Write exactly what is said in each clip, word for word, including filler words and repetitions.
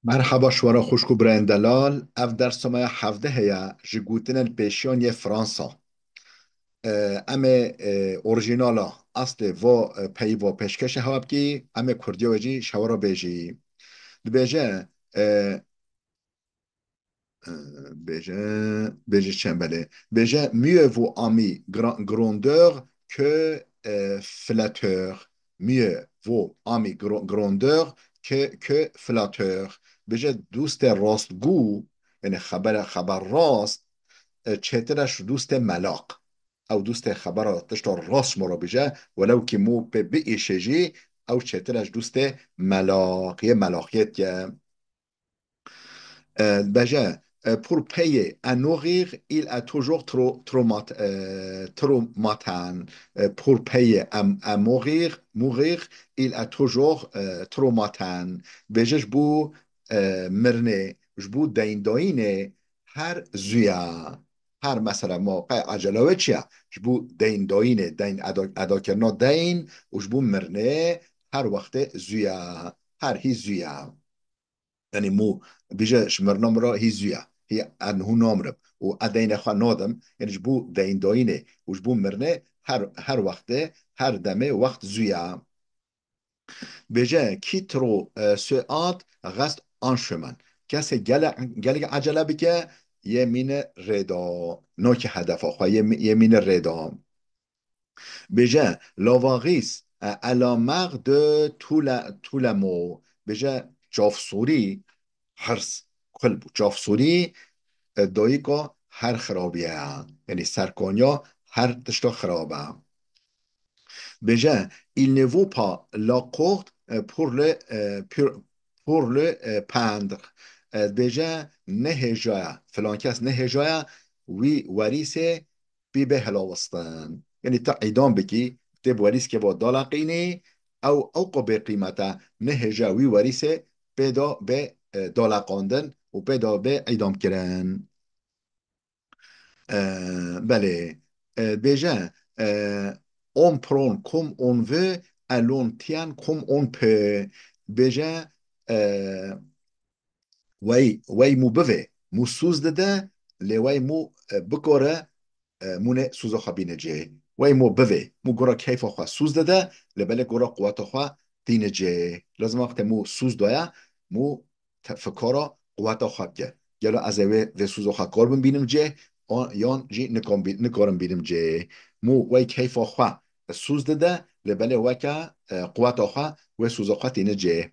Merhaba ji we re xwişk û birayên delal. Ev dersa me ya hevdehê ye ji gotinên pêşiyan yê Fransa. E, em ê, e, orijînala, eslê va, e, peyva pêşkêşê hewa bikî, em ê kurdiya wê jî ji hewa re bêjî. Dibêje, e, e, bêje, bêje çend belê. Bêje, mieux vaut ami gra-, grondeur que, e, flatteur. Mieux vaut ami gro-, grondeur que, que flatteur. Bêje, dostê rastgû, yani xebera, xeber rast, e, çêtir e ji dostê melaq. Ew dostê xebera tişta rast ji me re bêje, welew kî mû pê biêşe jî, ew çêtir e ji dostê melaq, yê melaqiyê diye. E, bêje, e, pour payer un horaire, il est toujours trop, trop mat-, e, trop matin. E, pour payer un, un horaire, horaire, il est toujours, e, trop matin. Bêje ji bo, e, mirinê, ji bo deyndayînê her zû ye. Her mesela ma qey ecele wê çi ye? Ji bo deyndayînê, deyn eda-, edakirina deyn û ji bo mirinê her wextê zû ye. Her hî zû ye. Yanî mû bêje ji mirina min re hî zû ye. Hî ez niha namirim û ez deyna xwe nadim. Yanî ji bo deyndayînê û ji bo mirinê her, her wextê, her demê wext zû ye. Bêje, qui trop, e, se hâte reste en chemin. Kesê gele-, gelek ecele bike, yê mîne rê de. Nake hedefa xwe, yê mî-, yê mîne rê de. Bêje, l'avarice, e, est la mère de tous les, tous les maux. Bêje, çavsorî, hirs, kul bû. Çavsorî, e, dayika her xirabiye ye. Yanî serkaniya her tişta xirab e. Bêje, il ne vaut pas la corde, e, pour le, e, pour, pour le, e, pendre. E, bêje, ne hêja ye, filan kes ne hêja ye, wî werîsê pê bê hilawistin. Yanî te îdam bikî, tê bi werîskê ve daleqînî, ew, ew qo bê qîmet e, ne hêja wî werîsê pê de bê, e, daleqandin û pê de bê îdamkirin. E, belê, e, bêje, e, on prend comme on veut et l'on tient comme on peut. Bêje, e, wey, wey mû bivê, mû sûz dide, lê wey mû, e, bikore, e, mûnê sûza xwe bîne cihê. Wey mû bivê, mû gura keyfa xwe sûz dide, lê belê gura quweta xwe tîne cihê. Lazim e wextê mû sûz daye, mû te-, fikara quweta xwe bike. Gelo ez ê wê, vê sûza xwe kar bim bînim cihê, an, yan jî nikom bî-, nikarim bînim cihê. Mû wey keyfa xwe sûz dide, lê belê weke, e, quweta xwe wê sûza xwe tîne cihê.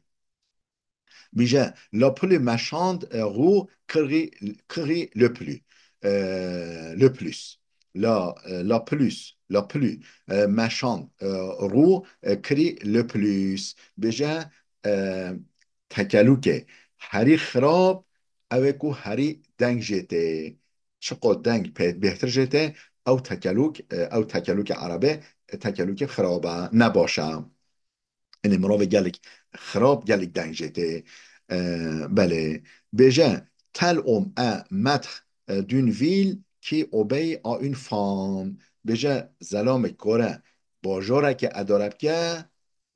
Bêje, la plus méchante, euh, roue crie, crie le plus, euh, le plus. La, euh, la plus, la plus, euh, méchante, euh, roue, euh, crie le plus. Bêje, euh, tekelûkê herî xirab, ew ê ku herî deng jê tê. Çiqo deng pê-, bêhtir jê tê, ew tekelûk, e, ew tekelûkê erebê, e, tekelûkê xirab e, ne baş e. Yanî mirovê gelek xirab, gelek deng jê tê. E, belê. Bêje, tel homme est maître, e, d'une ville qui obéit à une femme. Bêje, zelamek kore bajarekê edare bike,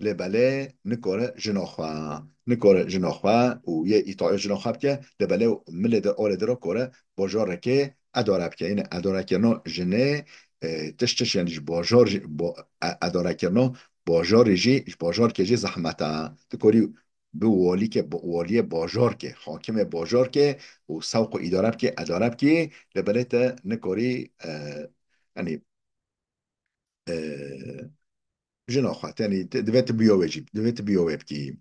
lê belê nikare jina xwe, nikare jina xwe û yê îtaê jina xwe bike, lê belê milê de, alê de re kare bajarekê edare bike. Yanî edarekirina jinê, e, tişt tişt, yanî ji bajar jî, bo-, e-, edarekirina bajarê jî, ji bajarkê jî zehmet e. Tu karî bi walîkê, bi waliyê bajarkê, hakimê bajarkê û sewq û îdare bikî, edare bikî, lê belê te nikarî, e, yanî, e, jina xwe, yanî te, divê tu biya wê jî, divê tu biya wê bikî.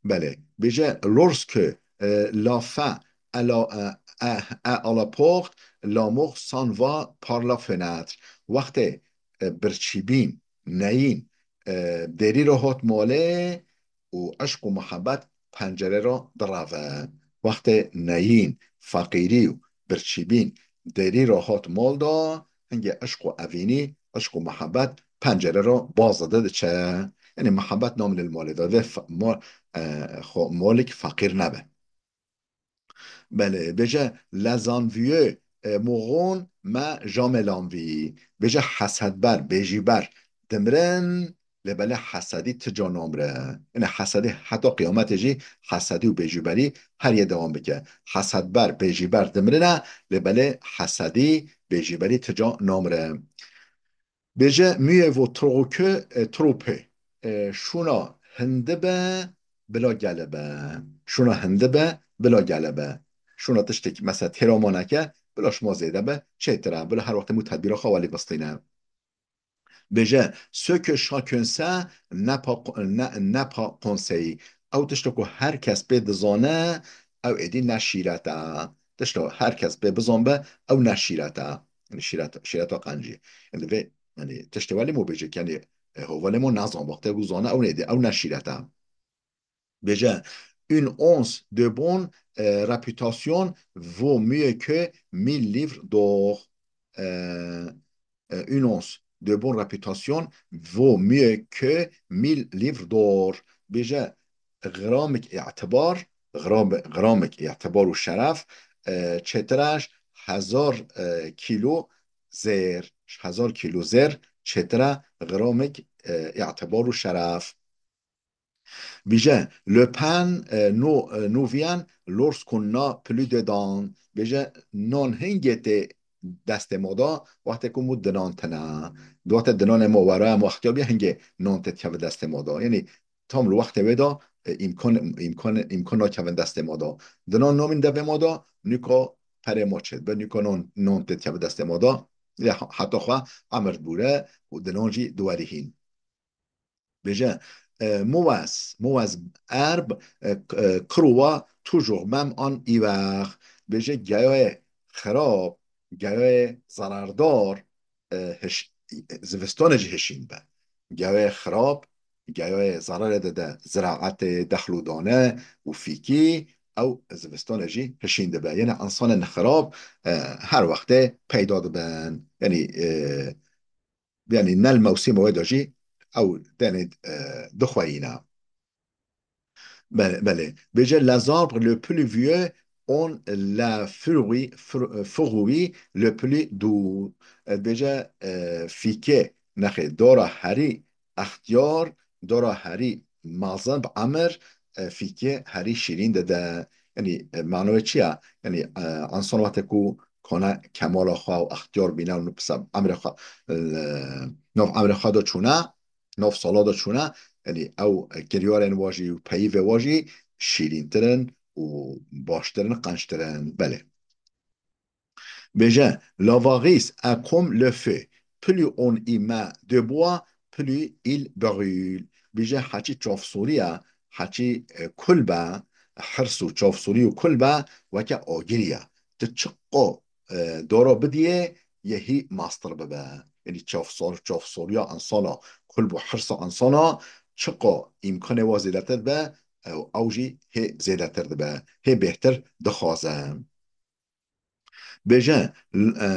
Belê. Bêje, lorsque, e, la faim est à la, e, e, est à la porte, la mort s'en va par la fenêtre. Wextê, e, birçîbîn, neyîn, e, derî re hat malê û eşq û muhebbet pencerê re direve. Wextê neyîn, feqîrî û birçîbîn derî re hat mal de, hingê eşq û evînî, eşq û muhebbet pencerê re baz dide diçe. Yanî muhebbet namîne li malê de. Vê fe-, ma-, e, xwe malik feqîr nebe. Belê, bêje, les envieux, e, mourront, mais jamais l'envie. Bêje, hesedber, bêjîber dimirin, lê belê hesedî ti ca namire. Yanî hesedî heta qiyametê jî hesedî û bêjûberî her yê dewam bike. Hesedber, bêjîber dimirine, lê belê hesedî, bêjîberî ti ca namire. Bêje, mieux vaut trop que, e, trop peu. E, şûna hindi be, bila gele be. Şûna hindi be, bila gele be. Şûna tiştek, mesela têramaneke, bila şima zêde be, çêtir e. Bila her wextê mû tedbîra xwe welî bistîne. Bêje, ce que chacun sait n'est pas, n'est, n'est pas conseillé. Ew tişta ku her kes pê dizane, ew êdî ne şîret e. Tişta her kes pê bizan be, ew ne şîret e. Yanî şîret, şîreta qencî. Yanî vê, yanî tiştê welê mo bêje, yanî, e, hevalê mo nezan, wextê ku zane, ew nêdî, ew ne şîret e. Bêje, une once de bonne, euh, réputation vaut mieux que mille livres d'or. Euh, euh, une once de bonne réputation vaut mieux que mille livres d'or. Bêje, gramik îtibar, gram-, gramik îtibar û şeref, e, çêtir e ji hezar, e, kîlo zêr, ji hezar kîlo zêr çêtir e gramik, e, îtibar û şeref. Bêje, le pain, euh, nous, euh, nous vient lorsqu'on n'a plus de dents. Bêje, nan hingê tê destê ma de, wextê ku mû dinan tine. Di wextê dinanê ma were, ma ixtiyar bî hingê nan tê dikeve destê ma de. Yanî tam li wextê wê de, e, îmkan, îmkan, îmkan nakevin destê ma de. Dinan namîn devê ma de, nûka perê ma çêdibe, nûka nan, nan tê dikeve destê ma de. Lê he-, heta xwe emir dibûre û dinan jî diwerîhîn. Bêje, e, mowez, mowez erb, e, k-, e, kirowa toujours même en hiver. Bêje, geyayê xirab, geyayê zerardar, e, hiş-, zivistanê jî hişîn be. Geyayê xirab, geyayê zerarê dide ziraetê, dexl û dane û fîkî, ew zivistanê jî hişîn dibe. Yanî insanên xirab, e, her wextê peyda dibin. Yanî, e, Yanî ne li mewsîma wê de jî ew tenê, e, dixweyîne. Belê, belê. Bêje, les arbres les plus vieux ont les fruits, fru-, fruits les plus doux. E, bêje, e, fîkê, nexê, dora herî extiyar, dora herî mezin bi emir, e, fîkê herî şîrîn dide. Yanî, e, manoyê çi ye? Yanî, e, însan wextê ku kane kemala xwe û extiyar bîne û nû pisa emrê xwe, e, nav emrê xwe de çûne, nav sala de çûne, yanî ew kiryarên wa jî û peyivê wa jî şîrîntir in û baştir in, qenctir in. Belê. Bêje, l'avarice est comme le feu. Plus on y met de bois, plus il brûle. Bêje, heçî çavsorî ye, heçî, e, kul be, hirs û çavsorî û kul be, weke agirî ye. Tu çiqo, e, dara bidiyê, yê hî mastir bibe. Yanî çavsor-, çavsoriya insana, kul bû hirsa insana, çiqo îmkanê wa zêdetir be, ew, ew jî hê zêdetir dibe, hê bêhtir dixwaze. Bêje, l-, e,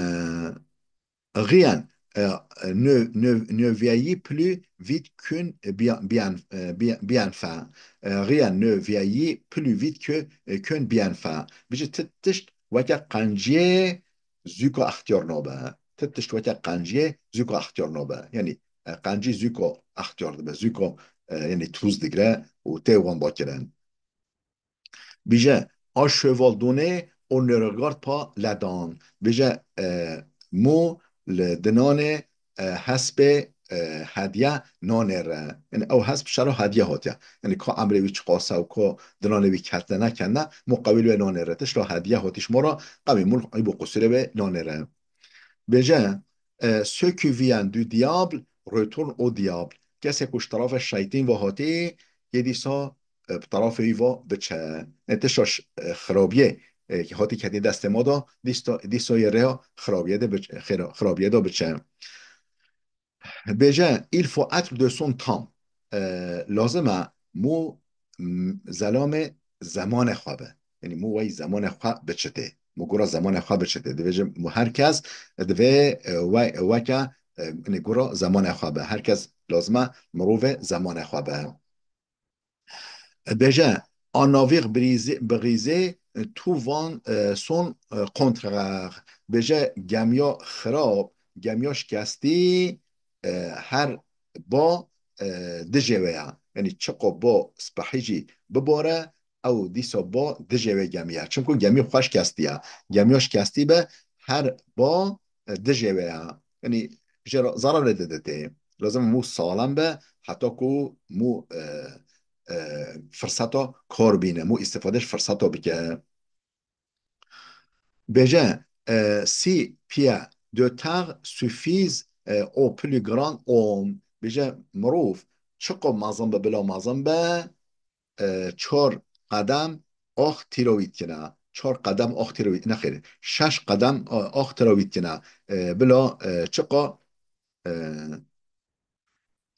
rien, e, ne, ne, ne vieillit plus vite qu'un bien, bien, e, bien, bienfait. E, rien ne vieillit plus vite que, e, qu'un bienfait. Bêje, ti tişt weke qenciyê zûka extiyar nabe. Ti tişt weke qenciyê zûka extiyar nabe. Yanî, e, qencî zûka extiyar dibe, zûka, e, yanî tûz digre û tê wenda kirin. Bêje, à cheval donné, on ne regarde pas les dents. Bêje, e, mû li dinanê, e, hespê, e, hediye nanêre. Yanî ew hesp şero hediye hatiye. Yanî ka emrê wî çiqas e û ka dinanê wî ketine neketine, mû qewî li wê nanêre. Tişta hediye hatî ji ma re, qewî mû eyb û qusûrê wê nanêre. Bêje, e, ce qui vient du diable retourne au diable. Kesê ku ji terafê şeytîn ve hatî, yê dîsa, e, bi terafê wî ve biçe. E, tişta ş-, e, xirabiyê, e, hatî ketî destê ma de, dîsa, dîsa yê rêya xirabiyê de biç-, xira-, xirabiyê de biçe. Bêje, il faut être de son temps. E, lazim e mû, m, zelamê zemanê xwe be. Yanî mû wey zemanê xwe biçitê. Mû gura zemanê xwe biçitê. Dibêje mû her kes divê, e, we-, weke, e, yanî gura zemanê xwe be. Her kes lazim e mirovê zemanê xwe be. Bêje, un navire brisé, brisé, tout vent, euh, son, euh, contraire. Bêje, gemiya xirab, gemiya şikestî, e, her ba, e, dijê wê ya. Yanî çiqo bo spehî jî bibore, ew dîsa bo dijê wê gemiya. Çimku gemî xwe şikestiya. Gemiya şikestî be, her bo, e, dijê wê ya. Yanî jê re zarar lê dide tê. Lazim mû saxlem be, heta ku mû, e, e, firseta kar bîne, mû îstîfade ji firseta bike. Bêje, e, six pieds de terre suffisent, e, au plus grand homme. Bêje, mirov çiqo mezin be, bila mezin be, e, çar qedem ax tîra wî dikine. Çar qedem ax tîra wî, nexêr, şeş qedem, e, ax tîra wî dikine. E, bila, e, çiqo, e,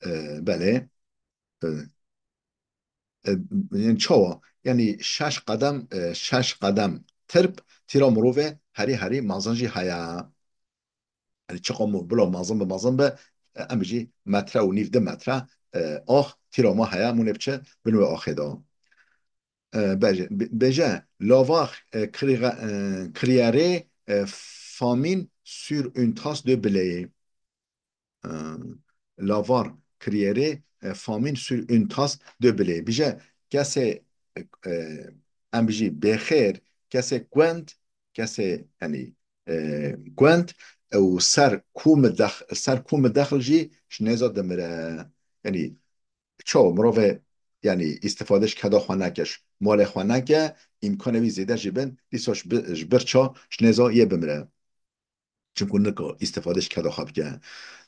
e, belê, e, e, yanî çawa? Yanî şeş qedem, e, şeş qedem tirp tîra mirovê herî herî mezin jî heye. Yanî çiqo mû bila mezin be, mezin be, e, em jî metre û nîv, di metre, e, ax tîra ma heye, mûnê biçe bin wê axê de. E, bêje, bê-, bêje, l'avare, e, crié-, e, criéré, e, famine sur une tasse de blé. E, l'avare criéré, e, famine sur une tasse de blé. Bêje, kesê, e, em bijî bêxêr, kesê gund, kesê, yanî, e, gund, ew ser kû midexl, ser kû midexl jî ji nêza dimire. Yanî, çawa mirovê, yanî, îstîfade ji keda xwe neke, ji malê xwe neke, îmkanê wî zêde jî bin, dîsa ji bi-, ji birça ji nêza yê bimire. Çimku nika îstîfade ji keda xwe bike.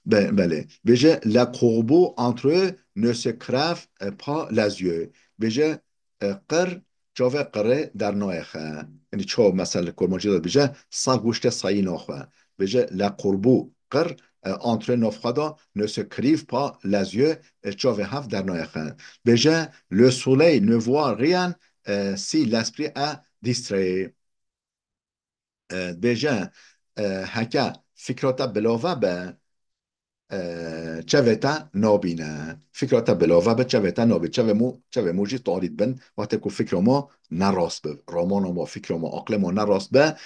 Be-, belê. Bêje, le corbeau entre eux ne se crève pas les yeux. Bêje, e, qir çavê qirê dernayexe. Yanî çawa mesela li kurmancî de bêje, sa goştê sayî naxwe. Bêje, le corbeau, qir, e, entre nav xwe de ne se crève pas les yeux, e, çavê hev dernayexe. Bêje, le soleil ne voit rien, e, si l'esprit est distrait. E, bêje, e, heke fikra te bilave be, e, çavê te nabîne. Fikra te bilave be, çavê te nabî. Çavê mû, çavê mû jî tarî dibin, wextê ku fikra ma ne rast be, ramana ma, fikra ma, aqlê ma ne rast be,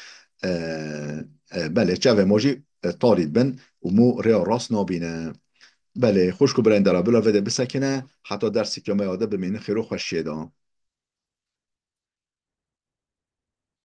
e, e, belê, çavê ma jî, e, tarî dibin û mû rêya rast nabîne. Belê, xwişk û birayên dera bila vê de bisekine, heta derseke me ya de bimînin xêr û xweşiyê de.